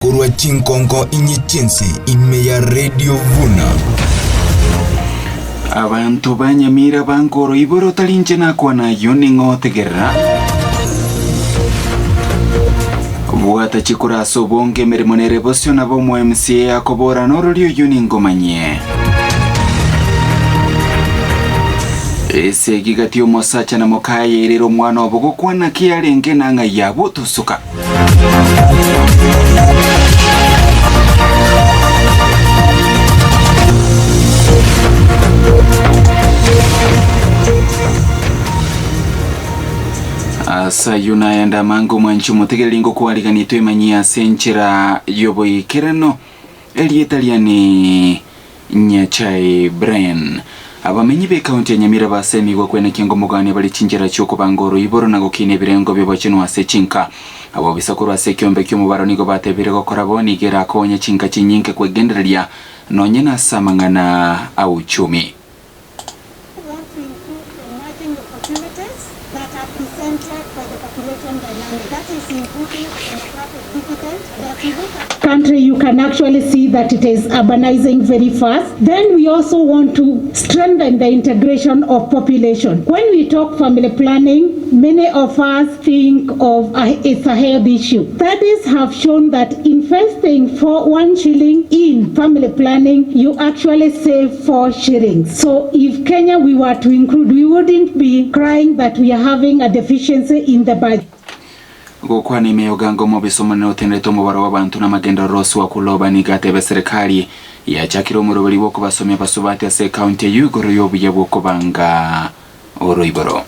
Korwa chinkonko inye chi'ense ime ya Radio Vuna. Abanto ba Nyamira bankoro iboro tari inche nakwana ayio ning'o otegerera. Bwata chikura ase obonge emeremo nere bosio nabo omo MCA akobora norori oyio ningomanyie. Esegi gati omosacha na mokaye erere omwana obo gokwana ki arenge na ng'ai abwo tosuka. Ase ayio nayande amange omwanchi omotegereri ngokwariganitwe twemanyie ase enchera y'oboikeranu erieta riane Nyachae Brian. Abamenyi b'Ekaunti ya Nyamira basemigwe kwenekia ngomogania bare chinchera chi'okobanga oroiboro na gokina ebirengo bi'obochenu ase chinka. Abobisa korwa ase ekiombe ki'omobaro nigo batebire gokora bo nigo erakonye chinka chinyinge kwegendereria nonye nase amang'ana a uchumi. want to improve emerging opportunities that are presented by the population dynamic. That is improving the demographic dividend that you look at country, you can actually see that it is urbanizing very fast. Then we also want to strengthen the integration of population. When we talk family planning, many of us think of a, it's a health issue. Studies have shown that investing for one shilling in family planning, you actually save four shillings. So if Kenya we were to include, we wouldn't be crying that we are having a deficiency in the budget. Gokwana ime y'ogango omobisa omonene otenerete omobaro bw'abanto na amagenderero Rose Wakuloba nigo atebe serikali yachakire omoroberi bw'okobasomia abasubati ase ekaunti eyio igoro y'obuya bw'okobanga oroiboro.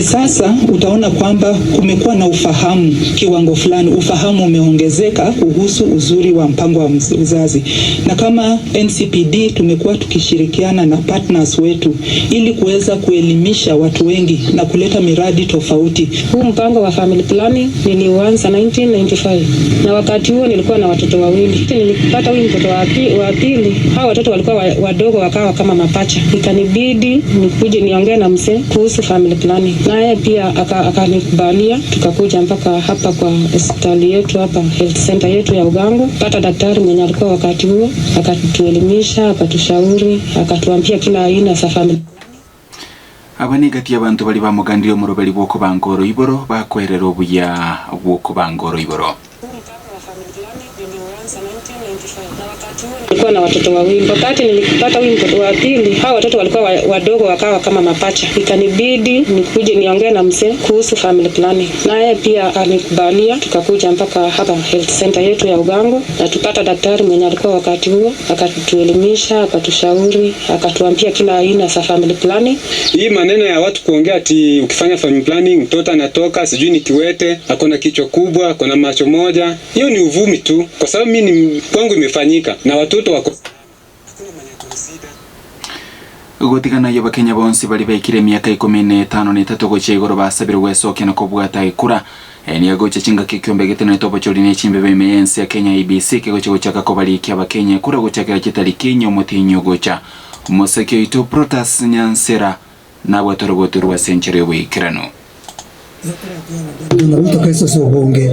Sasa utaona kwamba kumekuwa na ufahamu kiwango fulani, ufahamu umeongezeka kuhusu uzuri wa mpango wa uzazi, na kama NCPD tumekuwa tukishirikiana na partners wetu ili kuweza kuelimisha watu wengi na kuleta miradi tofauti. Huu mpango wa family planning niliuanza 1995 na wakati huo nilikuwa na watoto wawili. Nilipata huyu mtoto wa pili, hao watoto walikuwa wadogo wakawa kama mapacha, ikanibidi nikuje niongee na mzee kuhusu family planning, naye pia akanikubalia, tukakuja mpaka hapa kwa hospitali yetu hapa health center yetu ya Ugango, pata daktari mwenye alikuwa wakati huo, akatuelimisha, akatushauri, akatuambia kila aina za family Aba negati y'abanto baria bamogandirie omoroberi bw'okobanga oroiboro, bakoerera obuya bw'okobanga oroiboro. Nilikuwa na watoto wawili. Wakati nilipata huyu mtoto wa pili, hao watoto walikuwa wadogo wakawa kama mapacha. Ikanibidi nikuje niongee na mzee kuhusu family planning. Naye pia alinikubalia, tukakuja mpaka hapa health center yetu ya Ugango na tupata daktari mwenye alikuwa wakati huo, akatuelimisha, akatushauri, akatuambia kila aina za family planning. Hii maneno ya watu kuongea ati ukifanya family planning mtoto anatoka sijui ni kiwete, akona kichwa kubwa, akona macho moja, hiyo ni uvumi tu, kwa sababu mimi ni kwangu imefanyika na watoto wako Gotigana ayio Abakenya bonsi baria baikire emiaka ikomi na etano na etato gochia igoro basabirwe gwesokia na kobwata ekura. Eye nigo egocha chingaki ekiombe getenerete obochori ne chimbebe ime y'ense ya Kenya IEBC kegochia gochaka kobarikia Abakenya ekura gochakera chitariki inye omotienyi ogocha. Omoseki oito Protas Nyansera Nabwate orogoto rwa ase enchera y'oboikeranu.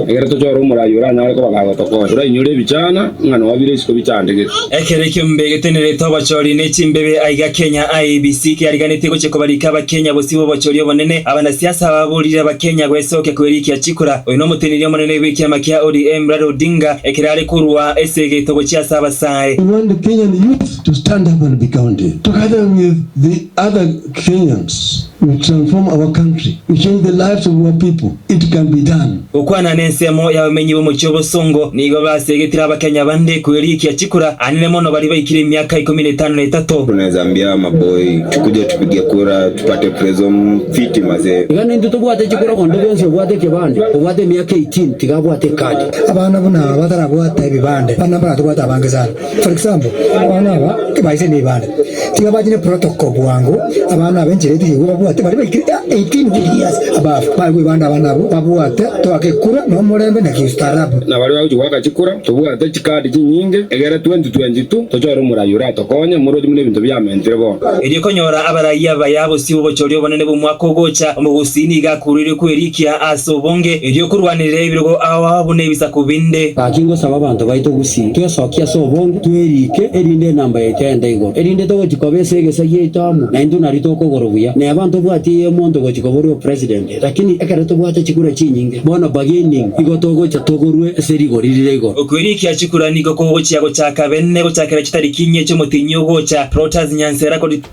Ekero tochore omorai oranyare koba kagotokonya, orainyore ebichana ng'a noa bire isiko bichandegete. Ekero ekiombe getenerete obochori ne chimbebe aiga Kenya, IEBC kiariganetie gochia kobarika abakenya bosio b'obochori obonene. Abanasiasa baborire abakenya gwesokia kwerikia chikura. Oyo nomoteneneri omonene bw'ekiama kia ODM Raila Odinga ekero are korwa esegeto gochia ase abasae. We want the Kenyan youth to stand up and be counted together with the other Kenyans we transform our country, we change the lives of our people, it can be done. Gokwana nensemo y'abamenyi b'omochie obosongo, nigo basegetire Abakenya bande kwerikia chikura, anene mono baria baikire emiaka ikomi na etano na etato. Tunaweza ambia maboi tukuje tupige kura tupate prezo fiti mazee. Iga nintwe tobwate chikura onde bwensi obwate ekebande obwate emiaka 18 tiga abwate ekadi. Abana buna aba batarabwata ebibande, abana mbaratobwate abange sana. For example, abana aba baise nebibande, tiga bache ne protocol bwango, abana aba enchera etige babwate. babwate baria baikire 18 good years above baegwe ebibande abana abwo babwate toake ekura na omorembe na kiustaarabu. Na baria bagochia goaka chikura, tobwate chikadi chinyinge, egere 2022 tochore omorai oratokonye, moroche buna ebinto biamentire bono. Erio konyora abarai abaya bosio b'obochori obonene bw'omwaka ogocha, omogusii nigo akuruire kwerikia ase obonge, erio korwanerera ebirogo ao ao buna ebisaku binde. Gaki ngosaba abanto baito gusii, twesokie ase obonge, twerike, erinde enamba yaito egende igoro, erinde togochia koba ase egesa giaito amo, naintwe nario tokogora buya. Neba ntobwati eye omonto ogochia koborwa opresident, lakini ekero tobwate chikura chinyinge, bono bargaining igo togocha togorwe ase rigori rire igoro. Okwerikia chikura nigo kogochia gochaka bene gochakera chitariki inye chi'omotienyi ogocha. Protas Nyansera kori.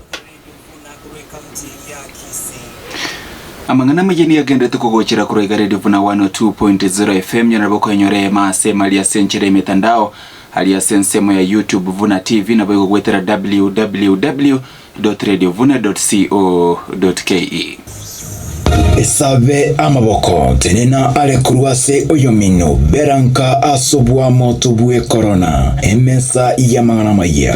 Amang'ana amaya nigo agenderete kogochera korwa iga Radio Vuna 102.0 FM nyora nabo koenyora ema ase emari ase enchera y'emetandao aria ase ensemo ya YouTube Vuna TV nabo igogwetera www.radiovuna.co.ke. Esabe amaboko, tenena are korwa ase oyomino, bera nka ase oboamoto bw'ekorona, emesa y'amang'ana amayia.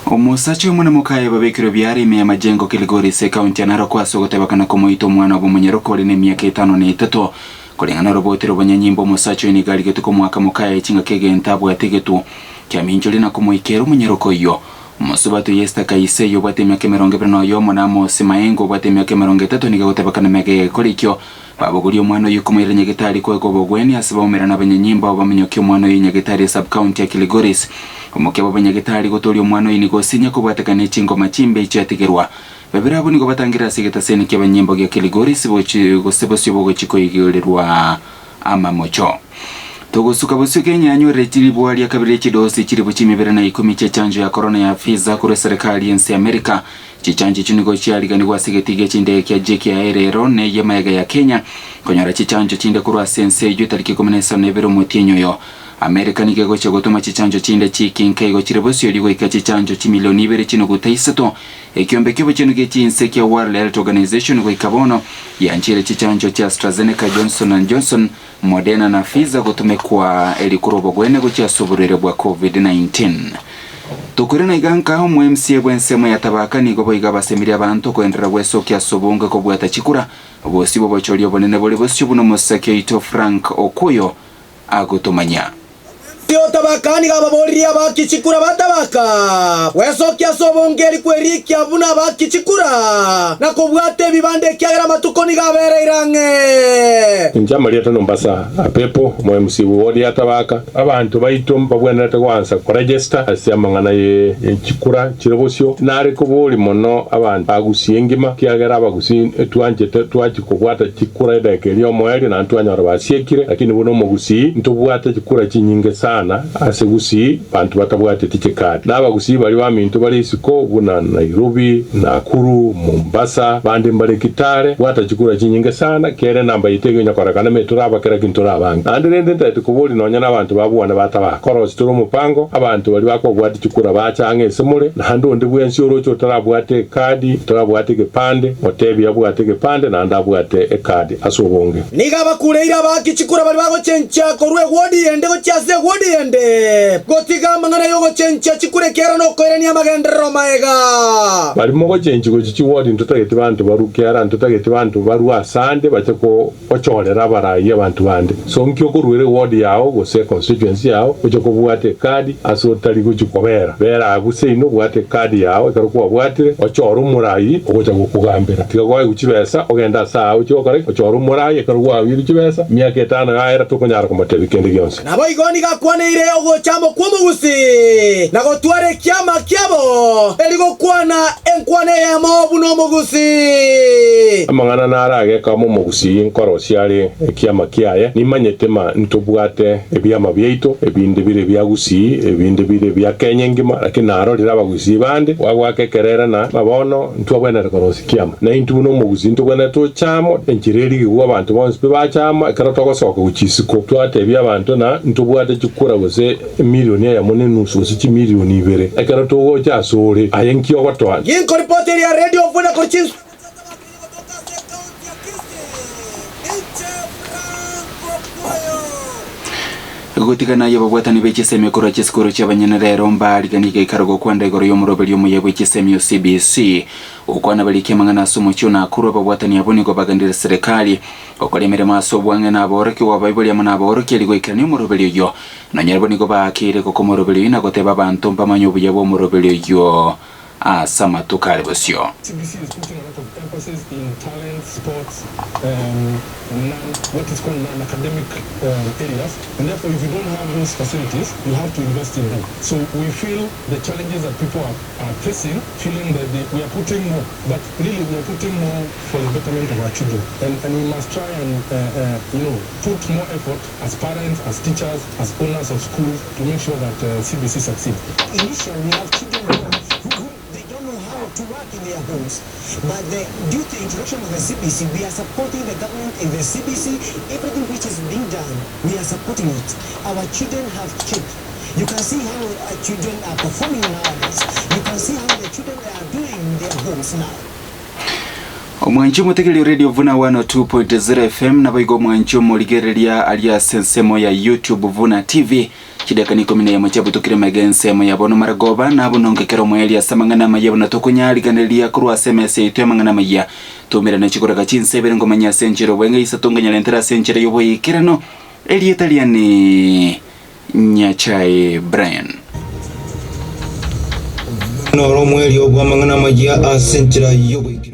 Omosacha oyomo na mokaye babekirwe biara ime y'amajengo Kilgoris ase ekaunti ya Narok ase ogotebekana komoita omwana obo omonyaroka ore nemiaka etano na etato. Koreng'ana oroboti rw'abanyanyimbo omosacha oyo nigo arigetwe komoaka mokaye chingaki egento abwate egetuo kiaminchoria na komoikera omonyaroka oyio. Omosubati oyo Esther Kaisei obwate emiaka 21 na oyomo na Amos Maengo obwate emiaka 30 nigo agotebekana mega y'egekora ekio Babogorie omwana oyio komoira nyagetari koegwa obogwenia ase baumerane abanyanyimbo abo baminyokie omwana oyio nyagetari e sub-county ya Kilgoris. Omokia bw'abanyagetari gotoria omwana oyio nigo osinya kobwatekana ne chingoma chimbe echio atigerwa. Babere abwo nigo batangire ase egetaseni ki'abanyimbo gia Kilgoris gochi gose bosio bogochi koigererwa amamocho. Togosuka bosio Kenya yanyorire chiribwa ria kabere rie chidosi chiribu chimibere na ikomi chie chanjo ya korona ya Pfizer korwa eserekari y'ense ya America. Chichanjo echio nigo chiariganigwe ase egetii gie chindege kia JKIA rero na eye magega ya Kenya konyora chichanjo chinde korwa ase ense eyio etariki ikomi na isano na ibere omotienyi oyo. Amerika nigo egochia gotoma chichanjo chinde chikinka igo chire bosio erio goika chichanjo chimilioni ibere chinuguta isato. Ekiombe ki'obochenu gie chinse kia World Health Organization goika bono giancheire chichanjo chia AstraZeneca, Johnson and Johnson, Moderna na Pfizer gotumekwa eri korwa obogwene gochia ase oborwaire bwa Covid-19. Tokoirana iga nka omo MCA bw'ensemo ya Tabaka nigo boigo abasemirie abanto koenderera gwesokia ase obonge kobwata chikura, bosio bw'obochori obonene bore bosio buna omosake oito Frank Okuoyo agotomanya. Tio Tabaka nigo ababoririe abaaki chikura ba Tabaka gwesokia ase obonge eri kwerikia buna abaaki chikura na kobwata ebibanda ekiagera amatuko nigo abereire ang'e. Inche amarieta Nombasa Apepo, omo MC bwe ward ya Tabaka. Abanto baito mbabwenerete goansa koregesta ase amang'ana ye chikura chire bosio. Nare kobori mono abanto ba Gusii engima, ekiagera abagusii twanchete twachia kobwata chikura edageka eria omoerio naende twanyora basiekire, lakini buna omogusii ntobwate chikura chinyinge sana ase Gusii banto batabwateti chikadi. Na abagusii baria baminto bare isiko buna Nairobi, Nakuru, Mombasa, bande mbare Kitale, bwata chikura chinyinge sana, kera enamba yaito egonya korekana me toraba kera kinto torabange. Naende rende ntaete koboria nonya nabanto ba bwane batabaka. Korosia tore omopango, abanto baria bakobwati chikura bache ang'e ase more, naende onde bwensi oroche otarabwate ekadi, otarabwate egepande, motebie abwate egepande naende abwate ekadi ase obonge. Nigo abakureire abaaki chikura baria bagochenchia korwa egwodi yende gochia ase egwodi yende, gotiga amang'ana y'ogochenchia chikura ekiagera nokoirania amagenderero magega. Baria mogochenchia gochia chiwodi ntotageti banto barue kiara, ntotageti banto barue asande bache gochorera abarai abanto bande. So nki okoruera eward yao gose econstituency yao oche kobwata ekadi ase otari gochia kobera. Bera abwo seino obwate ekadi yao ekero kwabwatire ochore omorai ogocha gokogambera. Tiga koegwa chibesa ogende ase aa ochie gokora ki? Ochore omorai ekero kwaoirwe chibesa emiaka etano yaera tokonyara komotebia kende gionsi. Naboigo nigo akwaneire ogocha amo kw'omogusi, na gotwara ekiama kiabo, eri gokwana enkwana eyemo buna omogusi. Amang'ana naro ageka amo omogusii nkorosia are ekiama kiaye, nimanyete ma ntobwate ebiama biaito, ebinde bire bia Gusii, ebinde bire bia Kenya engima, lakini narorire abagusii bande bagoaka ekerera na ng'a bono ntwabwenerete korosia kiama. Naintwe buna omogusii ntobwenerete toche amo, enchera erigigwe abanto bonsi pi bache amo, ekero togosoka gochia isiko, twatebia abanto na ntobwate chikura gose emilioni eyemo na enusu gose chimilioni ibere, ekero togocha asore, aye nki ogotoa? Ginkoripoteria Radio Vuna korwa chinswe. Gotigana aye ababwatani be chisemi korwa chisukuru chi'abanyene rero mbaariganie geikaro gokwanda igoro y'omoroberi omuya bwe chisemi o CBC. Gokwana barikie amang'ana ase omochie o Nakuru ababwatani abwo nigo bagenderire serikali gokora emeremo ase obwang'e na aborokigwa abaibori amo na aborokia erio goikerania omoroberi oyio. Nonya nabo nigo baakeire gokwa omoroberi oyio na goteba abanto mbamanye obuya bw'omoroberi oyio ase amatuko are bosio. CBC is putting a lot of emphasis in talent, sports, um, non, what is called non-academic um, areas, and therefore if you don't have those facilities, you have to invest in them. So we feel the challenges that people are, are facing, feeling that they, we are putting more, but really we are putting more for the betterment of our children. And, and we must try and, uh, uh, you know, put more effort as parents, as teachers, as owners of schools to make sure that uh, CBC succeeds. Initially, we have children who, who, they don't know how to work in their homes. But the, due to the introduction of the CBC, we are supporting the government in the CBC. Everything which is being done, we are supporting it. Our children have changed. You can see how our children are performing nowadays. You can see how the children are doing in their homes now. Omwanchi omotegereria o Radio Vuna 102.0 FM naboigo omwanchi omorigereria aria ase ensemo ya YouTube Vuna TV chidakika ni ikomi na eyemo chiabutukire mega ensemo ya bono maragoba nabo nonke kera omoerio ase amang'ana amaya buna tokonyariganeria korwa ase emesa yaito y'amang'ana amaya toumerane chikoreka chinsa ibere ngomanya ase enchera obweng'e isato nganyarentera ase enchera y'oboikeranu erieta riane Nyachae Brian. Noro omoerio bw'amang'ana amaya ase enchera y'oboikeranu.